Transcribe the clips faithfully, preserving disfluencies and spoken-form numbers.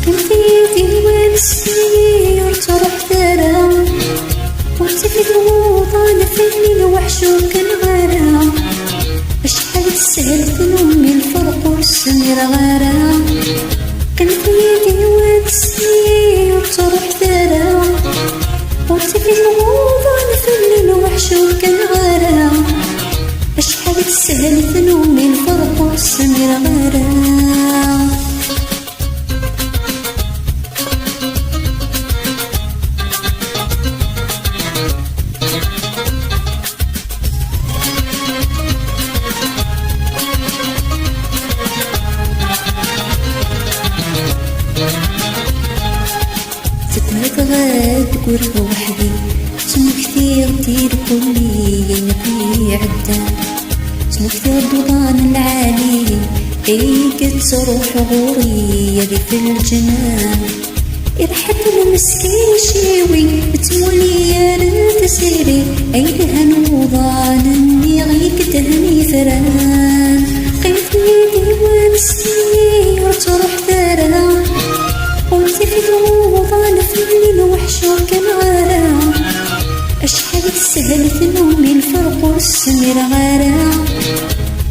Qqimet yid-i wansi ur ttruḥet ara, ur ttafit wuḍan fell-i lweḥc ur kkaneɣ ara. Acḥal teshel tnumi lferq ur smireɣ ara. Qqimet yid-i wansi ur ttruḥet ara, ur ttafit wuḍan fell-i lweḥc ur kkaneɣ ara. Acḥal teshel tnumi lferq ur smireɣ ara. Seg wadɣa d-ggriɣ weḥd-i, ttmektiɣ-d i lkulli ayen akk iɛeddan. Ttmektiɣ-d uḍan lɛali, ay yettruḥ ɣur-i ad ifel lǧennan. Iṛḥa-t lmeskin ciwi, ttmuli ar tiziri, ay lhan wuḍan-nni i yedhan yitran. Qqimet yid-i wansi ur ttruḥet ara, ur ttafit wuḍan fell-i lweḥc ur kkaneɣ ara. Acḥal teshel tnumi lferq ur smireɣ ara.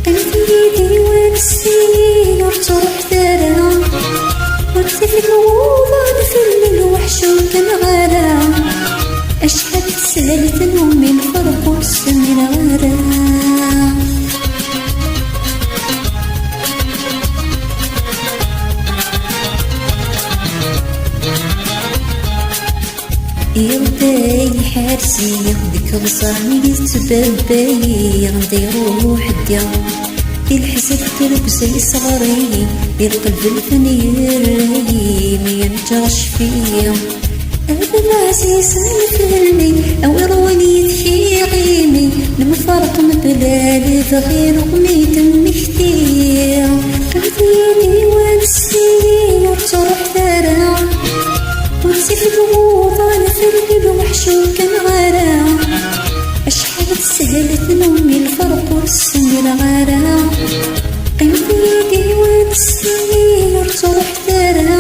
Qqimet yid-i wansi ur ttruḥet ara, ur ttafit wuḍan fell-i lweḥc ur kkaneɣ ara. Acḥal teshel tnumi lferq ur smireɣ ara. Irebba iḥers-iyi deg iɣẓer mi yettbabba-yi, anda iruḥ ddiɣ. Di leḥsab tirugza yesɣer-iyi, di lqelb lfen yerra-yi, mi yenǧer ccfi. A baba ɛzizen fell-i, a wi ṛwan yid-k iɣimi, lemferq mebla lebɣi neɣ mi d-mmekti. Qqimet yid-i wansi ur ttruḥet ara, ur ttafit wuḍan fell-i lweḥc ur kkaneɣ ara. Acḥal teshel tnumi lferq ur smireɣ ara. Qqimet yid-i wansi ur ttruḥet ara,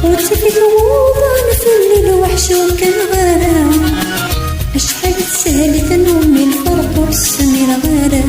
ur ttafit wuḍan fell-i lweḥc ur kkaneɣ ara. Acḥal teshel tnumi lferq ur smireɣ ara.